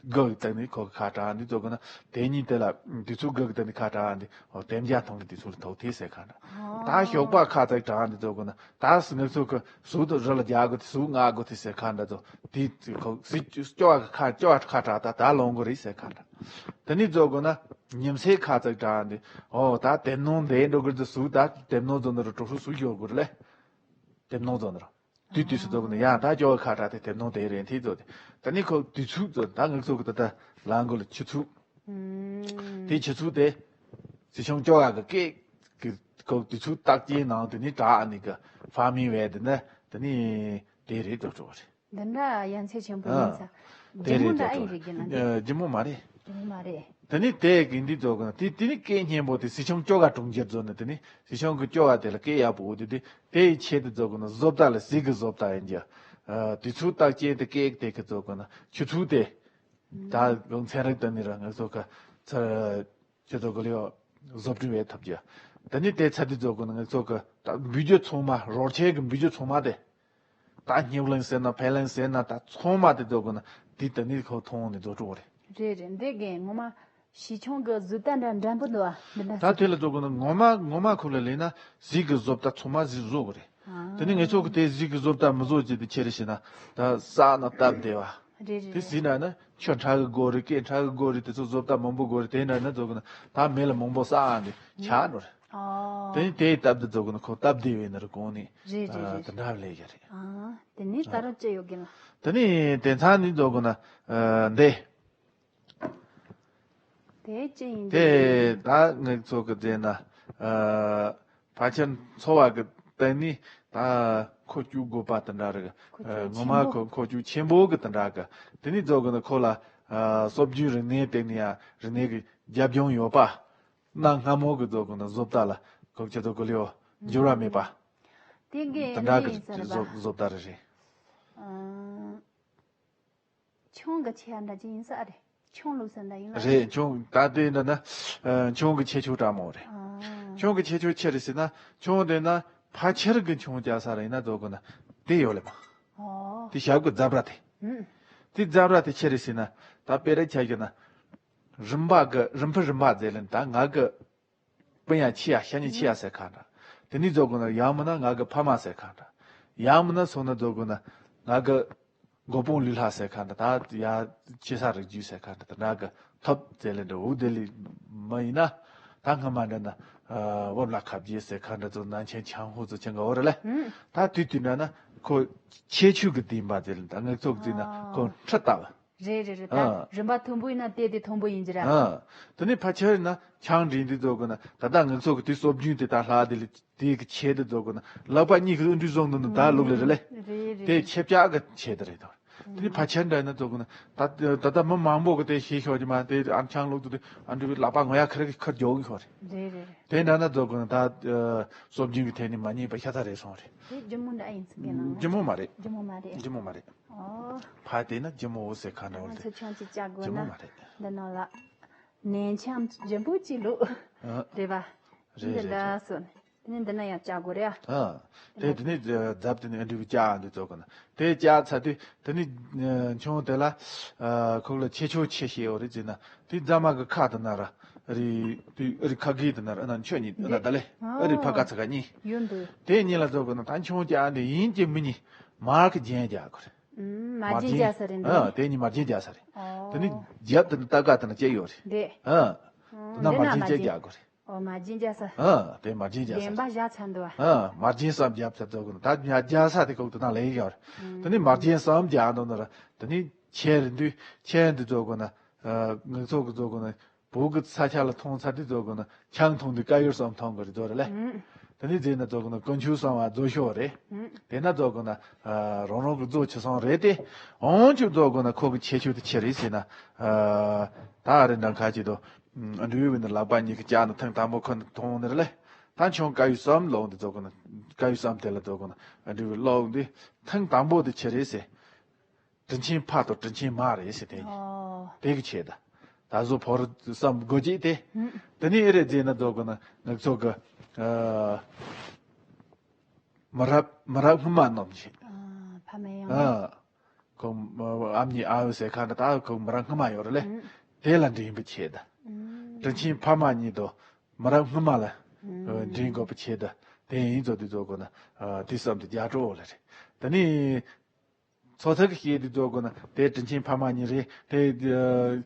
དགུ་ལྟ་ནི་ཁོ་ཁ་དྲག་འདི་རྫོགས་དགོས་ན། དེ་གཉིས་དེ་ལ་དུས་ཚོད་དགུ་ལྟ་ནི་ཁ་དྲག་འདི། ཨོ། དེ་འཇའ་ཐོང་གི་དུས་ཚོད་ལ་ཐོག་ཐེ་ཟེར་ཁ་འདྲ། ད་ཞོགས་པ་ཁ་ཙག་དྲག་འདི་རྫོགས་དགོས་ན། ད་ང་ཚོ་གི་ཟུག་དུ་རི་ལ་རྒྱག་དགོས་དེ་ཟུག་མངག་དགོས་དེ་ཟེར་ཁ་འདྲ་ཚོ། དེ་ཁོ་སི་སྐྱོ་བ་ཁ་སྐྱོ་བ་ཁ་དྲག་ད་ད་ལོང་དགོས་རེད་ཟེར་ཁ་འདྲ། དེ་ནི་རྫོགས་དགོས་ན། ཉིན་སྲས་ཁ་ཙག་དྲག་འདི། ཨོ། ད་དེབ་ནང་འདས་འགྲོ་གི་རེད་ཟུག་ད་དེབ་ནང་ཚོ་འདི་རུ་གྲོགས་སུ་ཟུག་ཡོད་དགོས་རེད་ལེ། དེབ་ནང་ཚོ་འདི་རུ། དུས་དུས་སུ་རྫོགས་དགོས་ན་ཡང་ད་སྐྱོ་བ་ཁ་དྲག་དེ་དེབ་ནང་དེ་རེད་དེ་རྫོགས་ཏེ། ད་ནི་ཁོ་དུས་ཚོད་ཚོ་ད་ང་ཚོ་གི་ད་ད་ལང་དགོས་ལ་ཆུ་ཚོད། ཨུམ། དེ་ཆུ་ཚོད་དེ། གཟི་ཆུང་སྐྱོ་བ་གི་སྐད་གི་ཁོ་དུས་ཚོད་རྟགས་ཅན་ནང་དེ་ནི་དྲག་ནི་གི་ཕ་མི་བས་དེ་ན་དེ་ནི་དེ་རེད་འགྲོ་འགྲོ་བ་རེད། འདི་འདྲ་ཡ་མཚན་ཆེན་པོ་ཡིན་ས། ཨ། དེ་རེད་འདི་མོ་འདྲ་ཨེ་ཡིན་རེད་རྒན་ལགས་འདི། ཨ། འདི་མོ་མ་རེད། འདི་མོ་མ་རེད། དེ་ནི་དེ་གི་འདི་རྫོགས་དགོས་ན་དེ་དེ་ནི་སྐད་སྙན་པོ་དེ་གཟི་ཆུང་སྐྱོ་ག་གྲོང་ཁྱེར་རྫོགས་ན་དེ་ནི་གཟི་ཆུང་གི་སྐྱོ་བ་དེ་ལ་སྐད་ཡག་པོ་འོ་དེ་དེ་དེ་ཡི་ཆེད་དུ་རྫོགས་དགོས་ན་བཟོ་ལྟ་ལ་གཟི་གི་བཟོ་ལྟ་ཡིན་གྱི། ཨ། དུས་ཚོད་རྟགས་ཅན་དེ་སྐད་དེ་གི་རྫོགས་དགོས་ན་ཆུ་ཚོད་དེ། ད་ཚན་རིག་དང་ནི་ར་ང་ཚོ་ག་ཚ། ཁྱེད་ཚོ་གི་ལེའོ་བཟོ་སྐྲུན་བྱེད་ཐུབ་ཀྱི། དེ་ནི་དེ་ཚ་དུས་རྫོགས་དགོས་ན་ང་ཚོ་གི་ད་འབུལ་རྒྱུ་ཚང་མ་རོགས་ཆེན་གི་འབུལ་རྒྱུ་ཚང་མ་དེ། ད་སྙིང་ལན་ཟེར་ན་ཕན་ལན་ཟེར་ན་ད་ཚང་མ་དེ་རྫོགས་དགོས་ན་དེ་ད་ནི་ཁོ་མཐོང་ནས་རྫོགས་འགྲོ་གི་རེད། རེད་རེད། འདི་གས་ངོ་མ་གཞི་ཆུང་གི་བཟོ་ལྟ་འདྲ་འདྲ་པོ་འདུག་ཨ། འདི་འདྲ་ད་དེ་ལ་རྫོགས་དགོས་ན་ངོ་མ་ངོ་མ་ཁོ་ལ་ལས་ན་གཟི་གི་བཟོ་ལྟ་ཚང་མ་གཟི་བཟོ་གི་རེད། ཨ། དེ་ནི་ང་ཚོ་གི་དེ་གཟི་གི་བཟོ་ལྟ་མི་བཟོ་ཅི་དེ་ཁྱེད་རེ་ཤེས་ན་ད་ས་ན་སྟབས་བདེ་བ། རེད་རེད་དེ་རེད། གཟི་ན་ན། ཆོས་ཁྲ་གི་སྒོ་རེད། སྐད་ཁྲ་གི་སྒོ་རེད། དེ་ཚོ་བཟོ་ལྟ་མང་པོ་སྒོ་རེད། དེ་འདྲ་ན་རྫོགས་དགོས་ན་ད་མེ་ལ་མང་པོ་བསགས་ཨ་འདི་ཆགས་འགྲོ་རེད། ཨོ། དེ་ནི་དེའི་སྟབས་དེ་རྫོགས་དགོས་ན་ཁོ་སྟབས་བདེ་བས་ན་རེ་གོང་ནས། རེད་རེད་རེད། དེ་འདྲ་ལས་ཀྱི་རེད། ཨ། དེ་ནི་ད་རུང་ཅི་ཡོད་གི་ལ། དེ་ནི་དེ་ཚང་ནི་རྫོགས་དགོས་ན་འདི། དེ་ཅི་ཡིན་དེ། དེ་ད་ངེད་ཚོ་གི་རྫས་ན། ཕལ་ཆེར་འཚོ་བ་གི་སྟེང་ནས་ད་མཁོ་ཆོད་དགོས་པ་དེ་འདྲ་རེད། མཁོ་ཆོད་ངོ་མ་ཆེན་པོ། མཁོ་མཁོ་ཆོད་ཆེན་པོ་གི་དེ་འདྲ་གི། དེ་ནི་རྫོགས་དགོས་ན་ཁོ་ལ་སྲོལ་རྒྱུན་རིག་གནས་སྟེང་ནས་ཡང་རིག་གནས་ཀྱི་རྒྱབ་ལྗོངས་ཡོད་པ། གནའ་སྔ་མོ་གི་རྫོགས་དགོས་ན་བཟོ་ལྟ་ལ་ཁོ་ཁྱེད་ཚོ་གི་ལེའོ་འགྱུར་བ་མེད་པ། དེ་གི་དེ་འདྲ་གི་ཡིན་ས་རེད་པ། བཟོ་བཟོ་ལྟ་རེ་རེད། ཨང་། ཆུང་གི་ཆེ་འདྲ་ཅིག་ཡིན་ས་རེད། ཆུང་ལུགས་སུ་འདྲ་ཡིན་ལ། རེད། ཆུང་ད་ལྟའི་འདྲ་ན། ཨ། ཆུང་གི་ཆེ་ཆུང་འདྲ་མོ་རེད། ཨ། ཆུང་གི་ཆེ་ཆུང་ཆེ་རེད་ཟེར་ན་ཆུང་དེ་ན་ཕལ་ཆེར་གི་ཆུང་རྒྱག་ས་རེད་ན་རྫོགས་དགོས་ན་དེ་ཡོད་ལེ་མ། ཨོ། དེ་ཞབས་ཀྱི་རྫབ་ར་དེ། ཨུམ། དེ་ཛབ་ར་དེ་ཆི་རེད་ཟེར་ན། ད་དཔེ་ར་ཆ་བཞག་ན། རིམ་པ་གི་རིམ་པ་རིམ་པ་ཟེར་ལེན། ད་ང་གི་སྤུན་ཡ་ཆེ་ཡ་ཤ་ཉེ་ཆེ་ཡ་ཟེར་ཁ་འདྲ། དེ་ནས་རྫོགས་དགོས་ན་ཡང་མིན་ན་ང་གི་ཕ་མ་ཟེར་ཁ་འདྲ། ཡང་མིན་ན་སོང་ན་རྫོགས་དགོས་ན་ང་གི་མགོ་དཔུང་ལུས་ལྷ་ཟེར་ཁ་འདྲ། ད་ཡ་ཆེ་ས་རིགས་རྒྱུད་ཟེར་ཁ་འདྲ། དེ་འདྲ་གི་ཐོབ་ཟེར་ལེན་འདྲ། འུ་དེ་ལས་མ་ཡིན་ན། ད་སྔ་མ་འདྲ་ན་བོད་ལ་ཁ་བརྒྱད་ཟེར་ཁ་འདྲ་ཚོ། ནན་ཆེན་ཆང་ཧུ་ཚོ་ཆང་ག་འོ་རེད་ལེ། ད་དུས་དུས་འདྲ་ན་ཁོ་ཁྱད་ཆོས་ཀྱི་བསྟན་པ་ཟེར་ལེན། ད་ངག་ཚོགས་ཟེར་ན་ཁོ་ཁྲི་ལྟ་བུ། རེད་རེད་རེད། ད་ཨ། རིམ་པ་མཐོན་པོ་ཡིན་ན་དེ་དེ་མཐོན་པོ་ཡིན་གྱི་ར། ཨ། དེ་ནས་ཕལ་ཆེར་ན་ཆང་འདྲེན་དུས་རྫོགས་དགོས་ན། ད་ལྟ་ངག་ཚོགས་ཀྱི་དུས་སྲོལ་རྒྱུན་དེ་ལྟར་ལྷག་དེ་ལས་དེ་གི་ཆེད་དུ་རྫོགས་དགོས་ན་ལག་པ་གཉིས་ཀྱི་ཨ་འབྲུ་བཟུང་དུ་ནི་ད་ལུགས་ལས་རེད་ལེ། རེད་རེད། དེ་ཁྱེད་ཅག་གི་ཆེད་དུ་རེད་དོ། དེ་ནས་ཕལ་ཆེར་འདྲ་ན་རྫོགས་དགོས་ན། ད་ད་ལྟ་མི་མང་པོ་གི་དེ་ཤེས་ཤོག་གི་མ། དེ་ཨ་ཆང་ལུགས་དུ་དེ་ཨ་འབྲུ་བའི་ལག་པ་ངོ་ཡ་ཁ་ར་གི་ཁར་འཇོག་གི་ཤོག་རེད། རེད་རེད་རེད། དེ་འདྲ་ན་རྫོགས་དགོས་ན་ད་སྲོལ་རྒྱུན་གྱི་ཐད་ནས་མ་རྙེད་པ་ཤ་ཚ་རེད་སོང་རེད། དེ་རྒྱུ་མོ་འདྲ་ཡིན་ཚུལ་གྱི་ནང་ན། རྒྱུ་མོ་མ་རེད། རྒྱུ་མོ་མ་རེད། རྒྱུ་མོ་མ་རེད། ཨོ། ཕ་དེ་ན་ཇི་མོ་འོ་ཟེར་ཁ་འདྲ་བོ་ང་དེ། ཚོ་ཆང་ཅིག་བཅག་དགོས་ཇི་མོ་ན། མ་རེད། འདི་ནང་ལ་ནན་ཆང་ཇི་མོ་ཅིག་བླུགས། ཨ། རེད་པ། རེད་འདི་རེད་འདྲ་རེད། སོ་ནི། དེ་ནས་འདི་ན་ཡང་བཅག་དགོས་རེད་ཨ། ཨ། དེ་དེ་ནས་རྫབ་དེ་ནས་འདི་བཅག་འདི་ཚོ་གོ་ན། དེ་བཅག་ཚར་དུས་དེ་ནས་ཆུང་དེ་ལ་ཁོག་ལ་ཆེ་ཆུང་ཆེ་ཤེས་འོ་རེད་ཟེར་ན། དེ་རྫ་མ་གི་ཁ་དེ་ན་ར་རི་དེ་རི་ཁ་གི་དེ་ན་ར་ཨ་ན་ཆོས་གཉིས་ཨ་ན་ད་ལེ། ཨ་རི་ཕ་ཁ་ཚ་ཁ་གཉིས། ཡོད་འདུག་དེ་གཉིས་ལ་ཚོ་གོ་ན་ད་ཆུང་བཅག་འདི་ཡིན་གྱི་མི་གཉིས་མར་གི་རྒྱན་རྒྱག་དགོས་རེད། ཨུམ། མ་མ་རྒྱན་རྒྱན། རྒྱག་ས་རེད་འདུག་ཨ། དེ་གཉིས་མ་རྒྱན་རྒྱག་ས་རེད། ཨོ། དེ་ནི་རྒྱབ་དེ་ནི་སྟབས་ཀ་དེ་ན་བཅད་ཡོད་རེད། རེད། ཨ། ཨོ། དེ་ན་འདི་མ་ན་རྒྱན་མ་བཅད་རྒྱན། རྒྱག་དགོས་རེད། ཨོ། མ་རྒྱན་རྒྱག་ས། ཨ། དེ་མ་རྒྱན་རྒྱག་ས་བདེན་པ་རེད། བཞག་ཚར་འདུག་ཨ། ཨ། མ་རྒྱན་གསུམ་རྒྱབ་ཚར་ཚོ་གོ་ན་ད་ཉ་རྒྱག་ས་དེ་ཁོག་དེ་ན་ལེན་ཡོད་རེད། ཨུམ། དེ་ནི་མ་རྒྱན་གསུམ་རྒྱག་འདུག་ན་ར་དེ་ནི་ཆེ་རེད་འདུག་ཆེ་འདུག་ཚོ་གོ་ན། ཨ། ངག་ཚོགས་ཀྱི་ཚོ་གོ་ན། བོད་ཀྱི་ས་ཆ་ལ་མཐོང་ཚར་དུས་ཚོ་གོ་ན་ཆང་འཐུང་དུས་དཀར་ཡོལ་གསུམ་འཐུང་དགོས་རེད་ཚོ་རེད་ལེ། ཨུམ། དེ་ནས་རྗེས་ན་ཚོ་གོ་ན་དཀོན་མཆོག་གསུམ་བ་རྫོགས་ཤོག་རེད། ཨུམ། དེ་ན་ཚོ་གོ་ན་རང་རང་གི་རྫོགས་ཆི་སོང་རེད་དེ། འོང་ཆུ་ཚོ་གོ་ན་ཁོ་གི་ཆེ་ཆུ་དེ་ཆི་རེད་ཟེར་ན། ད་ཨ་རེ་འདྲ་ཁ་ཅིག་ཏུ། འབྲུ་བའི་ནི་ལག་པ་གཉིས་ཀྱི་ལྕགས་ནི་ཐེངས་དང་པོ་ཁོ་ན་མཐོང་ནི་རེད་ལེ། ད་ཆུང་དཀར་ཡོལ་གསུམ་ལོག་འདི་ཚོ་གོ་ན་དཀར་ཡོལ་གསུམ་དེ་ལ་ཚོ་གོ་ན་འབྲུ་བའི་ལོག་འདི་ཐེངས་དང་པོ་དེ་ཆི་རེད་ཟེར། དྲིན་ཆེན་ཕ་དང་དྲིན་ཆེན་མ་རེད་ཟེར་དེ། ཨོ། དེ་གི་ཆེད་དུ། ད་གཟོད་ཕོ་རུ་བསམ་དགོས་ཀྱི་དེ། ཨུམ། དེ་ནས་ཨེ་རེད་ཟེར་ན་ཚོ་གོ་ན་ངག་ཚོགས་ཀྱི། ཨ། མི་རབས་མི་རབས་སྔོན་མ་རྣམས་ཀྱི། ཨ། ཕ་མེས་ཡང་མེས། ཨ། ཁོང་ཨ་མྱེས་ཨ་འོ་ཟེར་ཁ་འདྲ་ད་ཁོང་མི་རབས་སྔོན་མ་ཡོད་རེད་ལེ། ཨུམ། དེ་ལ་འདྲེན་པའི་ཆེད་དུ། ཨུམ། དྲིན་ཆེན་ཕ་མ་གཉིས་དང་མི་རབས་སྔོན་མ་ལ། ཨུམ། འདྲེན་དགོས་པའི་ཆེད་དུ་དེ་ཡིན་ཚོ་དེ་ཚོ་གོ་ན། ཨ། དེ་བསམ་དུ་རྒྱ་སྤྲོ་བོ་ལ་རེད། དེ་ནས། ཚོགས་ཐག་གི་བཤད་དུས་ཚོ་གོ་ན་དེ་དྲིན་ཆེན་ཕ་མ་གཉིས་རེད་དེ།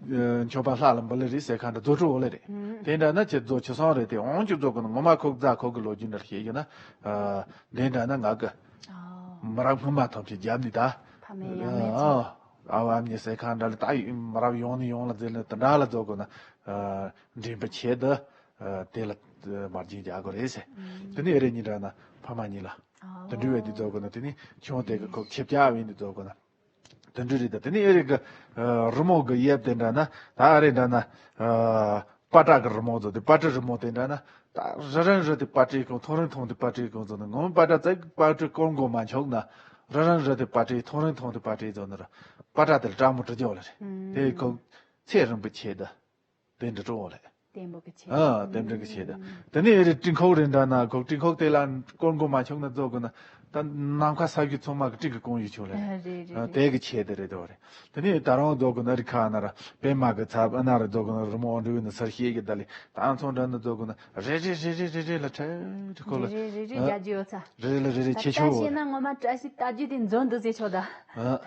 ཨ། མཆོད་པ་ལྷ་ལ་འབུལ་ལེ་རེད་ཟེར་ཁ་འདྲ་རྫོགས་སྤྲོ་བོ་ལེ་རེད། ཨུམ། དེ་འདྲ་ན་ཁྱེད་རྫོགས་ཆི་སོང་རེད་དེ། འོང་ཁྱོད་ཚོ་གོ་ན་ངོ་མ་ཁོག་རྫ་ཁོག་གི་ལོ་རྒྱུས་འདྲ་བཤད་ཡོད་ན། ཨ། དེ་འདྲ་ན་ང་གི། ཨོ། མི་རབས་སྔོན་མ་ཐམས་ཅད་རྒྱབ་ནི་ད། ཕ་མེས་ཡང་མེས་ཚོ། ཨ། ཨ་བ་ཨ་མྱེས་ཟེར་ཁ་འདྲ་ལ་ད་མི་རབས་ཡོང་ནི་ཡོང་ལ་ཟེར་ལ་དེ་འདྲ་ལ་ཚོ་གོ་ན། ཨ། འདྲེན་པའི་ཆེད་དུ། ཨ། དེ་ལ་མ་རྒྱན་རྒྱག་དགོས་རེད་ཟེར། ཨུམ། དེ་ནས་ཨེ་རེད་གཉིས་འདྲ་ན་ཕ་མ་གཉིས་ལ། དེ་འདྲ་བས་དེ་ཚོ་གོ་ན་དེ་ནི་ཆུང་དེ་གི་ཁོ་ཁྱེད་ཅག་བས་དེ་ཚོ་གོ་ན། དེ་འདྲ་རེད་ད། དེ་ནི་ཨེ་རེད་གི། ཨ། རི་མོ་གི་དབྱིབས་དེ་འདྲ་ན་ད་ཨ་རེ་འདྲ་ན། ཨ། པ་ཏྲ་གི་རི་མོ་ཚོ་དེ་པ་ཏྲ་རི་མོ་དེ་འདྲ་ན་ད་རི་རང་རི་དེ་པ་ཏྲའི་གོང་ཐོང་རང་ཐོང་དེ་པ་ཏྲའི་གོང་ཚོ་ན་ངོ་མ་པ་ཏྲ་ཙག་པ་ཏྲའི་ཀོང་གོ་མ་ཆོག་ན་རི་རང་རི་དེ་པ་ཏྲའི་ཐོང་རང་ཐོང་དེ་པ་ཏྲའི་ཚོ་ན་ར་པ་ཏྲ་དེ་ལ་ཀྲ་མོ་ཀྲི་ཅོ་ལ་རེད། དེ་གོ་ཚེ་རིང་པོའི་ཆེད་དུ། དེ་འདྲ་སྤྲོ་བོ་ལེ། བརྟན་པོ་གི་ཆེད། ཨ། བརྟན་པོ་གི་ཆེད་དུ། དེ་ནས་ཨེ་རེད་སྤྲིན་ཁོག་རེ་འདྲ་ན་ཁོག་སྤྲིན་ཁོག་དེ་ལ་སྐོར་མགོ་མ་ཆོག་ན་རྫོགས་དགོས་ན་ད་ནམ་མཁའ་ས་གཞི་ཚང་མ་གི་སྤྲིན་གི་ཀོང་ཡོད་ཆོག་ལེ། རེད་རེད། ཨ། རེད། དེ་གི་ཆེད་དུ་རེད་དོ་རེད། དེ་ནས་ད་རུང་རྫོགས་དགོས་ན་རི་ཁ་ན་ར་པད་མ་གི་ཚབ་ཨ་ན་ར་རྫོགས་དགོས་ན་རི་མོ་འབྲི་བའི་ནི་སར་ཤེས་ཀྱི་ད་ལེ་ད་ཚོང་འདྲ་ན་རྫོགས་དགོས་ན་རེ་རེ་རེ་རེ་རེ་རེ་ལ་ཁྲལ་ཁྲི་ཁོ་ལ། རེ་རེ་རེ་རེ། ཨ། རྒྱ་རྒྱུ་ཡོད་ཚ། རེ་རེ་ལ་རེ་རེ་ད་ཆེ་ཆོ། ད་ཤེས་ན་ངོ་མ་བཀྲ་ཤིས་རྟགས་བརྒྱད་དེ་འཛོམས་འདུག་ཟེར་ཆོག་ད། ཨ།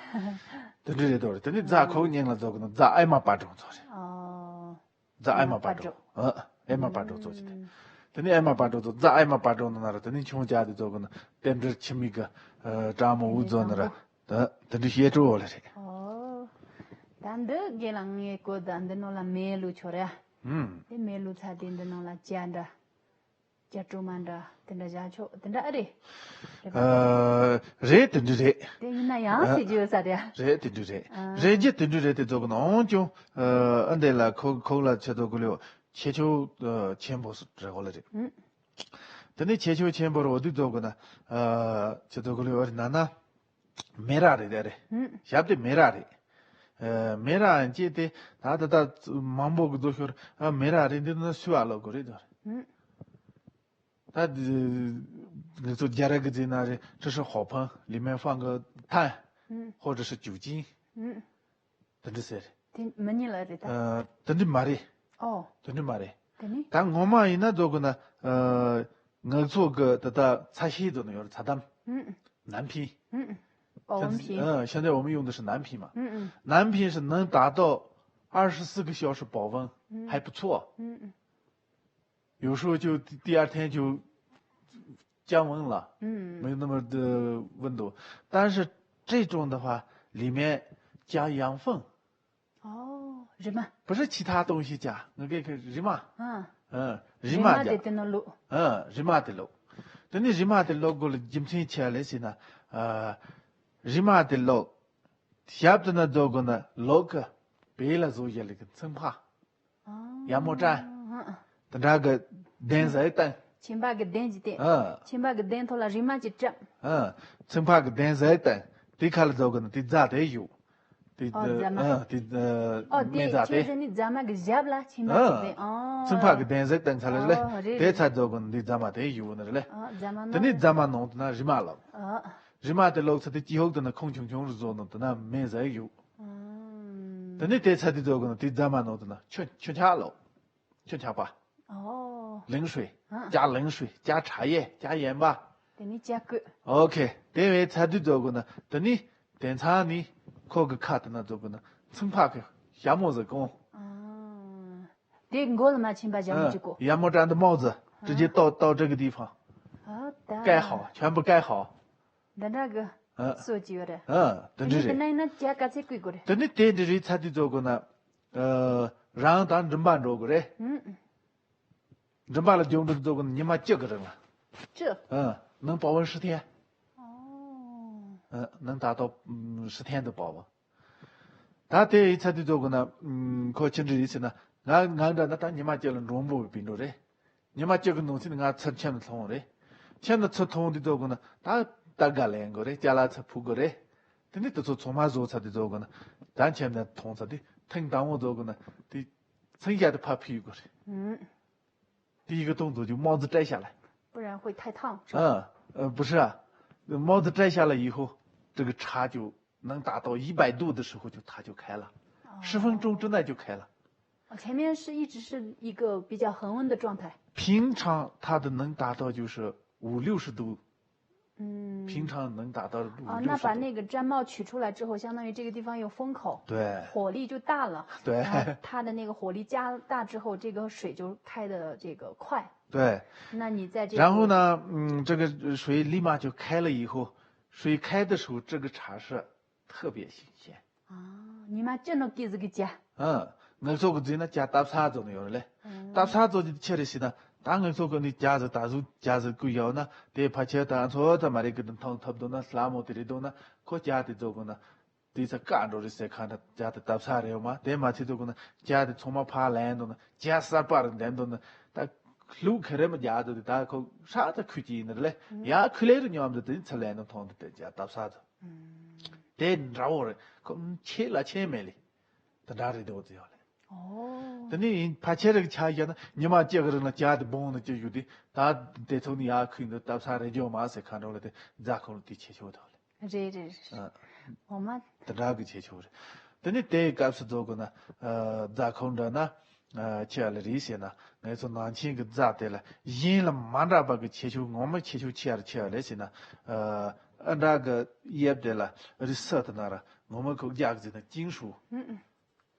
དེ་འདྲ་རེད་དོ་རེད། དེ་ནི་རྫ་ཁོག་སྙིང་ལ་རྫོགས་དགོས་ན་རྫ་ཨེ་མ་པ་གྲོང་ཚོ་རེད། ཨོ། རྫ་ཨེ་མ་པ་གྲོང་། ཨ། ཨེ་མ་པ་གྲོང་ཚོ་ཅི་དེ། དེ་ནི་ཨེ་མ་པ་གྲོང་ཚོ་རྫ་ཨེ་མ་པ་གྲོང་ནང་ན་ར་དེ་ནི་ཆུང་ཅག་དེ་རྫོགས་དགོས་ན་རྟེན་འབྲེལ་ཁྱིམ་མི་གི་ཨ་གྲྭ་མོ་འུ་རྫོགས་ན་ར་ད་དེ་འདྲ་བཤད་སྤྲོ་བོ་ལེ་རེད། ཨོ། ད་འདི་རྒན་ལགས་ངས་གོ་ད་འདི་ནང་ལ་མེ་བླུགས་ཆོག་རེད་ཨ། ཨུམ། དེ་མེ་བླུགས་ཚར་དེ་འདི་ནང་ལ་ཇ་འདྲ། རྒྱ་སྤྲོ་མ་འདྲ་དེ་འདྲ་བཞག་ཆོག་དེ་འདྲ་ཨེ་རེད། རེད་པ། ཨ། རེད་དེ་འདྲ་རེད། དེ་ཡིན་ན་ཡང་ཨ་ཟེར་རྒྱུ་ཡོད་ས་རེད། རེད་དེ་འདྲ་རེད། ཨ། རེད་རྒྱུ་དེ་འདྲ་རེད་དེ་རྫོགས་དགོས་ན་འོང་ཀྱང་ཨ་འདི་ལ་ཁོ་ཁོ་ལ་ཆེ་ཚོ་གུ་ལེའོ་ཆེ་ཆུང་ཨ་ཆེན་པོ་རེད་གོ་ལེ་རེད། ཨུ། དེ་ནས་ཆེ་ཆུང་ཆེན་པོ་རེད་འོ་དེ་རྫོགས་དགོས་ན་ཨ་ཆེ་ཚོ་གུ་ལེའོ་རེད་ན་ན། མེ་རག་རེད་དེ་རེད། ཨུ། ཞབས་དེ་མེ་རག་རེད། ཨ། མེ་རག་ཡང་ཅི་དེ་ད་ད་ད་མང་པོ་གི་རྫོགས་ཤོར་ཨ་མེ་རག་རེད་འདི་ན་སུ་ཨ་ལོ་གོ་རེད་དོ། ཨུ། ད་འདི་ང་ཚོ་རྒྱ་ར་གི་ཟེར་ན་རེད་ཀྲི་ཧྲི་ཧོ་ཕང་ལི་མེན་ཧྥང་གི་ཐན། ཨུ། ཧོ་ཀྲི་ཧྲི་ཅུ་ཅིང་ ཨུམ། དེ་འདྲ་ཟེར། དེ་མི་ཉན་ལ་རེད་ད། ཨ། དེ་འདྲ་མ་རེད། ཨོ། དེ་འདྲ་མ་རེད། དེ་ནི། ད་ངོ་མ་ཡིན་ན་ཟེར་དགོས་ན། ཨ། ངག་ཚོ་གི་ད་ལྟ་ཚ་ཤེས་ཟེར་ནི་ཡོད་རེད། ཚ་དམ། ཨུམ། 南平། 嗯，保温瓶。现在我们用的是南平嘛。嗯嗯。南平是能达到二十四个小时保温，嗯。还不错。嗯嗯。有时候就第，第二天就降温了，嗯。没有那么的温度。但是这种的话，里面加羊粪。哦，རིལ་མ།不是其他东西加，那个，个རིལ་མ。嗯。嗯，རིལ་མ加། རིལ་མ་དེ་དེ་ནང་བླུགས། 嗯，རིལ་མ་དེ་བླུགས། དེ་ནས་རིལ་མ་དེ་བླུགས་དགོས་ལ། རྒྱུ་མཚན་ཆེ་བ་ལས་ཟེར་ན། ཨ། རིལ་མ་དེ་བླུགས། ཞབས་དེ་ན་ཟེར་དགོས་ན་ལོག་གི་བེ་ལ་བཟོ་ཡ་ལ་གི་ཚིང་ཕག། ཨ། ཡ་མོ་ཀྲ། ཨ། དེ་འདྲ་གི་གདན་ཟིག་བཏིང་། ཆེན་པ་གི་གདན་གྱི་སྟེང་། ཨ། ཆེན་པ་གི་གདན་ཐོག་ལ་རིལ་མ་གྱི་བཀྲམ། ཨ། ཚིང་ཕག་གི་གདན་ཟིག་བཏིང་། དེ་ཁ་ལ་ཟེར་དགོས་ན་དེ་རྫ་དེ་གཡུག། དེ། ཨོ། རྫ་མ། ཨ། དེ། ཨོ། དེ་སྨན་རྫ་ཁྱེད་དེ། ཟེར་ནི་རྫ་མ་གི་ཞབས་ལ་ཆེན་པ་གི་གདན། ཨ། ཨོ། ཚིང་ཕག་གི་གདན་ཟིག་བཏིང་ཚར་ལ་རེད། ཨོ། རེད། དེ་རེད། ཚར་ཟེར་དགོས་ན་དེ་རྫ་མ་དེ་གཡུག་ནི་རེད་ལེ། ཨ། རྫ་མ་ནང་། དེ་ནས་རྫ་མ་ནང་དེ་ན་རིལ་མ་བླུགས། ཨ། རིལ་མ་དེ་བླུགས་ཚར་དེ་སྐྱི་ཧོག་དེ་ན་ཁུང་ཆུང་ཆུང་རུ་བཟོ་ནི་དེ་ན་སྨན་ཟིག་གཡུག། ཨ། དེ་ནས་དེ་ཚར་དེ་ཟེར་དགོས་ན་དེ་རྫ་མ་ནང་དེ་ན་ཆུ། ཆུ་འཁྱག་བླུགས། ཆུ་འཁྱག་པ། ཨོ། 冷水། ཨ། 加冷水，加茶叶，加盐巴། དེ་ནས་ཇ་བསྐོལ། ཨོ་ཁེ། དེ་བས་ཚར་དུས་ཟེར་དགོས་ན། དེ་ནས་དེང་སང་ནི་ཁོ་གི་ཁ་དེ་ན་ཟེར་དགོས་ན་ཚིང་ཕག་གི་ཞྭ་མོ་ཟིག་གོན། ཨ། དེ་མགོ་ལ་མ་ཆེན་པ་ཞྭ་མོ་ཅིག་གོན། 啊， ཡ་མོ་ཀྲ་འདི་帽子，直接到，到这个地方。 ཨ་ད། 盖好，全部盖好。 འདི་འདྲ་གི། ཨ། སྲོལ་ཅིག་ཡོད་རེད། ཨ། དེ་འདྲ་རེད། དེ་ནས་དེ་ན་ཇ་ག་ཚད་བསྐོལ་དགོས་རེད། དེ་ནས་དེ་འདྲ་རེད་ཚར་དུས་ཟེར་དགོས་ན། ཨ། རང་དང་མགྲིན་པ་འགྲོ་དགོས་རེད། ཨུམ། མགྲིན་པ་ལ་རྒྱུ་འགྲུལ་ཟེར་དགོས་ན་ཉི་མ་བཅུ་གི་རིང་ལ། བཅུ། ཨ། 能保温十天། ཨོ། ཨ། 能达到，嗯，十天的保温。 ད་དེ་ཡི་ཚར་དུས་ཟེར་དགོས་ན། ཨུམ། ཁོ་ཅི་འདྲ་ཡིན་ཟེར་ན། ང་ང་འདྲ་ན་ད་ཉི་མ་གཅིག་ལ་མགྲོན་པོ་བི་འགྲོ་རེད། ཉི་མ་གཅིག་གི་ནང་ཚུན་ང་ཚུར་ཁྱིམ་ལ་ཐོན་རེད། ཁྱིམ་ལ་ཚུར་ཐོན་དུས་ཟེར་དགོས་ན་ད་ད་ག་ལེན་དགོས་རེད། ཅ་ལག་ཚུར་ཕུག་དགོས་རེད། དེ་ནས་དེ་ཚོ་ཚང་མ་བཟོ་ཚར་དུས་ཟེར་དགོས་ན། ད་ཁྱིམ་ལ་ཐོན་ཚར་དུས་ཐེངས་དང་པོ་ཟེར་དགོས་ན་དེ་ཚིང་ཞྭ་དེ་ཕར་ཕུད་དགོས་རེད། ཨུམ། 第一个动作就帽子摘下来。 不然会太烫，是吧？ 嗯，呃，不是啊，帽子摘下来以后，这个茶就能达到一百度的时候就，它就开了，哦。十分钟之内就开了。哦，前面是一直是一个比较恒温的状态。平常它的能达到就是五六十度。 嗯。平常能达到五六十度。哦，那把那个毡帽取出来之后，相当于这个地方有风口，对。火力就大了。对。然后它的那个火力加大之后，这个水就开的这个快。对。那你在这个，然后呢，嗯，这个水立马就开了以后，水开的时候，这个茶是特别新鲜。 ཨ། ཉི་མ་བཅུ་ནང་སྐྱེས་ཟིག་གི་ཇ། ཨ། ངག་ཚོ་གི་རྫས་ན་ཇ་སྟབས་ཚ་ཚོ་ནི་ཡོད་རེད་ལེ། ཨ། སྟབས་ཚ་ཚོ་ཅི་ཆེ་རེད་ཟེར་ན། ད་ངག་ཚོ་གི་ནི་ཇ་ཟིག་ད་གཟུགས་ཇ་ཟིག་བསྐོལ་ཡོད་ན། དེ་ཕལ་ཆེར་ད་ཚོ་ད་མ་རེད་གི། ད་ཐང་ཐབ་འདུག་ན་སླ་མོ་དེ་རེད་འདུག་ན། ཁོ་ཇ་དེ་ཚོ་གི་ན་དེ་ཚ་བཀག་འགྲོ་རེད་ཟེར་ཁ་འདྲ། ཇ་དེ་སྟབས་ཚ་རེད་མ། དེ་མ་ཚད་ཚོ་གི་ན་ཇ་དེ་ཚང་མ་ཕར་ལེན་འདུག་ན། ཇ་གསར་པ་རེད་འདེམ་འདུག་ན། ད་ལུག་ཁེ་རེ་མ་ཇ་དེ་ད་ཁོ་ཧྲག་ད་ཁུལ་གྱི་ཡིན་ནི་རེད་ལེ། ཡ་ཁུལ་ལེ་རུ་ཉོམ་དེ་དེ་ཚ་ལེན་འདུག་ཐོང་དེ་དེ་ཇ་སྟབས་ཚ་ཚོ། དེ་འདྲ་བོ་རེད། ཁོ་ཁྱེད་ལ་ཆེ་མེད་ལེ། དེ་འདྲ་རེད་འདུག་ཟེར་ཡོད་ལེ། ཨོ། དེ་ནས་ཡིན་ཕལ་ཆེར་གི་ཆ་བཞག་ན་ཉི་མ་གཅིག་གི་རིང་ལ་ཇ་དེ་སྦང་ནས་སྐྱེ་རྒྱུ་དེ། ད་དེ་ཚོ་ནི་ཡར་ཁུལ་འདི་སྟབས་ཚ་རེད་འགྱོ་མ་ཟེར་ཁ་འགྲོ་ལ་དེ་རྫ་ཁོང་ལ་དེ་ཆེ་ཆོག་ཐོག་ལེ། རེད་རེད་རེད། ཨ། ངོ་མ། དེ་འདྲ་གི་ཆེ་ཆོག་རེད། དེ་ནས་དེའི་སྐབས་སུ་ཚོ་གི་ན། ཨ། རྫ་ཁོང་འདྲ་ན། ཨ། ཆེ་བ་ལ་རེད་ཟེར་ན། ངེད་ཚོ་ནང་ཆེན་གི་རྫ་དེ་ལ་གཞན་ལ་མ་འདྲ་བ་གི་ཆེ་ཆུང་ངོ་མ་ཆེ་ཆུང་ཆེ་བ་ཆེ་བ་ལས་ཟེར་ན། ཨ། ཨ་འདྲ་གི་དབྱིབས་དེ་ལ་རི་སི་དེ་ན་ར་ངོ་མ་ཁོ་རྒྱག་ཟེར་ན་ཅིང་ཧྲུའུ། ཨུ་ཨུ།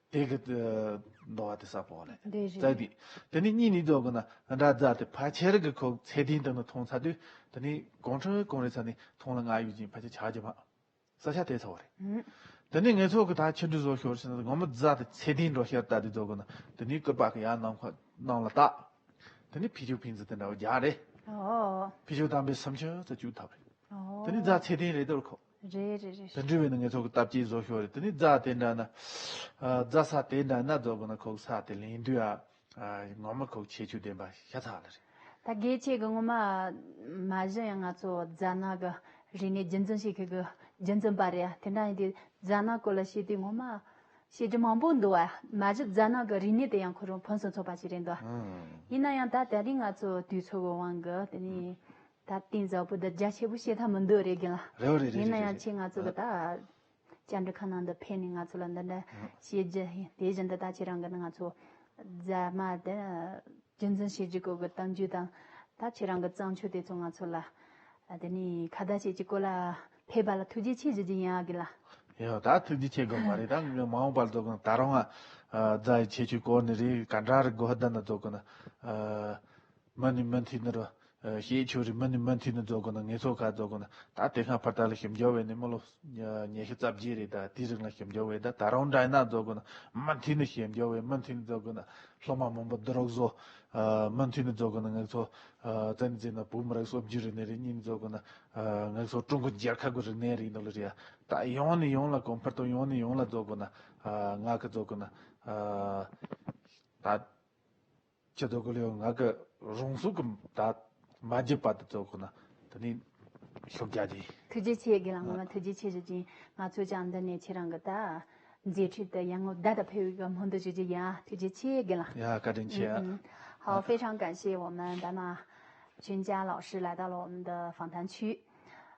དེ་གི་འདོ་བ་དེ་ས་པོ་ལ་རེད། རྩ་དེ། དེ་ནི་གཉིས་ནི་ཚོ་གི་ན་ཨ་འདྲ་རྫ་དེ་ཕལ་ཆེར་གི་ཁོ་ཚད་ལྡན་དེ་ན་མཐོང་ཚར་དུས། དེ་ནི་གོང་ཁྲོན་གོང་རེ་ཚ་ནི་མཐོང་ལ་ང་ཡུལ་ཅན་ཕལ་ཆེར་ཆགས་ཀྱི་མ། ས་ཆ་དེ་ཚོ་རེད། ཨུ། དེ་ནས་ངེད་ཚོ་གི་ད་ཆུ་འབྲུ་བཟོ་ཞོར་ཕྱིན་ན་ངོ་མ་རྫ་དེ་ཚད་ལྡན་འགྲོ་ཤར་ལྟ་དུས་ཚོ་གི་ན། དེ་ནས་སྐུད་པ་གི་ཡར་ནང་ཁ་ནང་ལ་བཏགས། དེ་ནས་ཕི་ཅུ་ཕིན་ཙི་དེ་འདྲ་བོ་རྒྱག་རེད། ཨོ། ཕི་ཅུ་དམ་པའི་སུམ་ཅུ་ཙམ་བཅུག་ཐབས་རེད། ཨོ། དེ་ནས་རྫ་ཚད་ལྡན་རེད་དོར་ཁོ། རེད་རེད་རེད། དེ་འདྲ་བས་ན་ངེད་ཚོ་གི་སྟབས་ཀྱིས་བཟོ་ཞོར་རེད། དེ་ནས་རྫ་དེ་འདྲ་ན། ཨ། རྫ་ས་དེ་འདྲ་ན་ཚོ་གི་ན་ཁོ་ས་དེ་ལེན་དུས་ཨ། ཨ། ངོ་མ་ཁོ་ཁྱད་ཆོས་ལྡན་པ་ཤ་ཚ་ལ་རེད། ད་དགེ་ཆེ་གི་ངོ་མ་མ་གཞི་ཡང་ང་ཚོ་རྫ་ནག་གི་རིག་གནས་རྒྱུན་འཛིན་བྱེད་མཁན་གི་རྒྱུན་འཛིན་པ་རེད། དེ་འདྲ་ཡིན་དུས་རྫ་ནག་སྐོར་ལ་བཤད་དུས་ངོ་མ་བཤད་རྒྱུ་མང་པོ་འདུག་བ། མ་གཞི་རྫ་ནག་གི་རིག་གནས་དེ་ཡང་ཁོ་རང་ཕུན་སུམ་ཚོགས་པ་ཞིག་རེད་འདུག་ཨང་། ཡིན་ན་ཡང་ད་དེ་རིང་ང་ཚོ་དུས་ཚོད་ཀྱི་དབང་གིས་དེ་ནས་ད་གཏིང་ཟབ་པོ་འདི་རྒྱ་ཆེ་པོ་བཤད་ཐབས་མི་འདུག་རེད་རྒན་ལགས། རེད་རེད་རེད། ཡིན་ན་ཡང་རེད་ཁྱེད་ང་ཚོ་གི་ད། བཅར་འདྲི་ཁང་ནང་དུ་ཕེབས་ནས་ང་ཚོ་ལ་འདི་འདྲ་བཤད་རྒྱུ་ཡིན། དེ་བཞིན་དུ་ད་ཁྱེད་རང་གིས་ནི་ང་ཚོ་རྫ་མ་དེ་རྒྱུན་འཛིན་བྱེད་རྒྱུ་སྐོར་གྱི་གཏམ་རྒྱུད་དང་། ད་ཁྱེད་རང་གི་བརྩམས་ཆོས་དེ་ཚོ་ང་ཚོ་ལ་དེ་ནས་ཁ་བརྡ་བྱེད་ཀྱི་སྐོར་ལ་ཕེབས་པ་ལ་ཐུགས་རྗེ་ཆེ་ཞུ་རྒྱུ་ཡིན་ཨ་གི་ལ། ཡོད། ད་ཐུགས་རྗེ་ཆེ་དགོས་མ་རེད། ད་མ་འོངས་པར་རྫོགས་གི་ན་ད་རུང་ཨ་རྫ་ཡི་ཁྱད་ཆོས་སྐོར་ནས་རེད། ག་འདྲ་རེད་དགོས་ད་ན་རྫོགས་གི་ན་མི་ནི་མི་མཐུན་ནི་རུ། ཤེས་ཆོས་རེད། མི་ནི་མི་མཐུན་ནི་རྫོགས་གི་ན་ངེད་ཚོ་ཁ་རྫོགས་གི་ན་ད་དེ་སྔ་ཕར་ད་ལ་ཞིབ་འཇོག་བས་ནི་མི་ལོ་ཉི་ཤུ་རྩ་བརྒྱད་རེད། ད་དེའི་རིང་ལ་ཞིབ་འཇོག་བས་ད་ད་རུང་འདྲ་ཡིན་ན་རྫོགས་གི་ན་མི་མཐུན་ནི་ཞིབ་འཇོག་བས་མི་མཐུན་ནི་རྫོགས་གི་ན་སློབ་མ་མང་པོ་འདི་རོགས་བཟོ། མི་མཐུན་ནི་རྫོགས་གི་ན་ངེད་ཚོ་བཙན་འཛིན་ན་བོད་མི་རིགས་སོ་བརྒྱུད་རིག་གནས་རེད། གཉིས་རྫོགས་གི་ན་ངེད་ཚོ་ཀྲུང་གོ་རྒྱལ་ཁབ་ཀྱི་རིག་གནས་རེད་འདུག་ལ་རེད། ད་ཡོང་ནི་ཡོང་ལ་གོང་འཕེལ་དུ་ཡོང་ནི་ཡོང་ལ་རྫོགས་གི་ན་ང་གི་རྫོགས་གི་ན་ད། ཁྱེད་ཚོ་གི་ལེའུ་ང་གི་རང་སྲོག་གི་ད་མ་བརྗེད་པ་དེ་ཚོ་ཁོ་ན་དེ་ནི་ཤོབ་རྒྱག་གི། ཐུགས་རྗེ་ཆེ་དགེ་ལགས། ངོ་མ་ཐུགས་རྗེ་ཆེ་ཞུ་གི་ཡིན། ང་ཚོ་ཀྱང་འདི་ནས་ཁྱེད་རང་གི་ད་མཛད་འཕྲིན་དེ་ཡར་ངོ་ཟླ་ལྟར་འཕེལ་བའི་སྨོན་འདུན་ཞུ་རྒྱུ་ཡིན། ཐུགས་རྗེ་ཆེ་དགེ་ལགས། ཡ་བཀའ་དྲིན་ཆེ། 嗯，好，非常感谢我们白马君佳老师来到了我们的访谈区。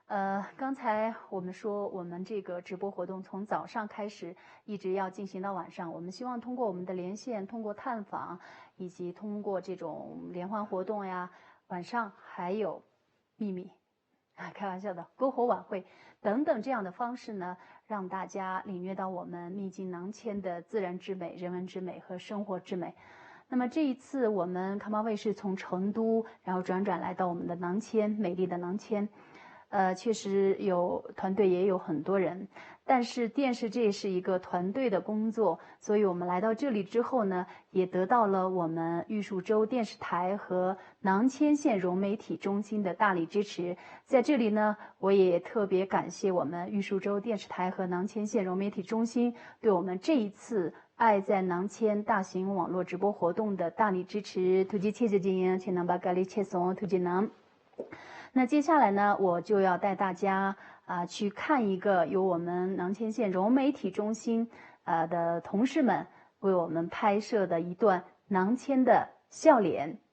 呃，刚才我们说，我们这个直播活动从早上开始，一直要进行到晚上。我们希望通过我们的连线，通过探访，以及通过这种联欢活动呀，晚上还有秘密，啊，开玩笑的，篝火晚会等等这样的方式呢，让大家领略到我们秘境囊谦的自然之美、人文之美和生活之美。那么这一次，我们康巴卫视从成都，然后辗转来到我们的囊谦，美丽的囊谦。 呃，确实有团队也有很多人，但是电视这是一个团队的工作，所以我们来到这里之后呢，也得到了我们玉树州电视台和囊谦县融媒体中心的大力支持。在这里呢，我也特别感谢我们玉树州电视台和囊谦县融媒体中心对我们这一次爱在囊谦大型网络直播活动的大力支持。 ཐུགས་རྗེ་ཆེ་ཞུ་རྒྱུ་ཡིན། ཁྱེད་རྣམ་པ་བཀའ་དྲིན་ཆེ་སོང་། ཐུགས་རྗེ་གནང་。 那接下来呢，我就要带大家啊、去看一个由我们囊谦县融媒体中心呃的同事们为我们拍摄的一段囊谦的笑脸。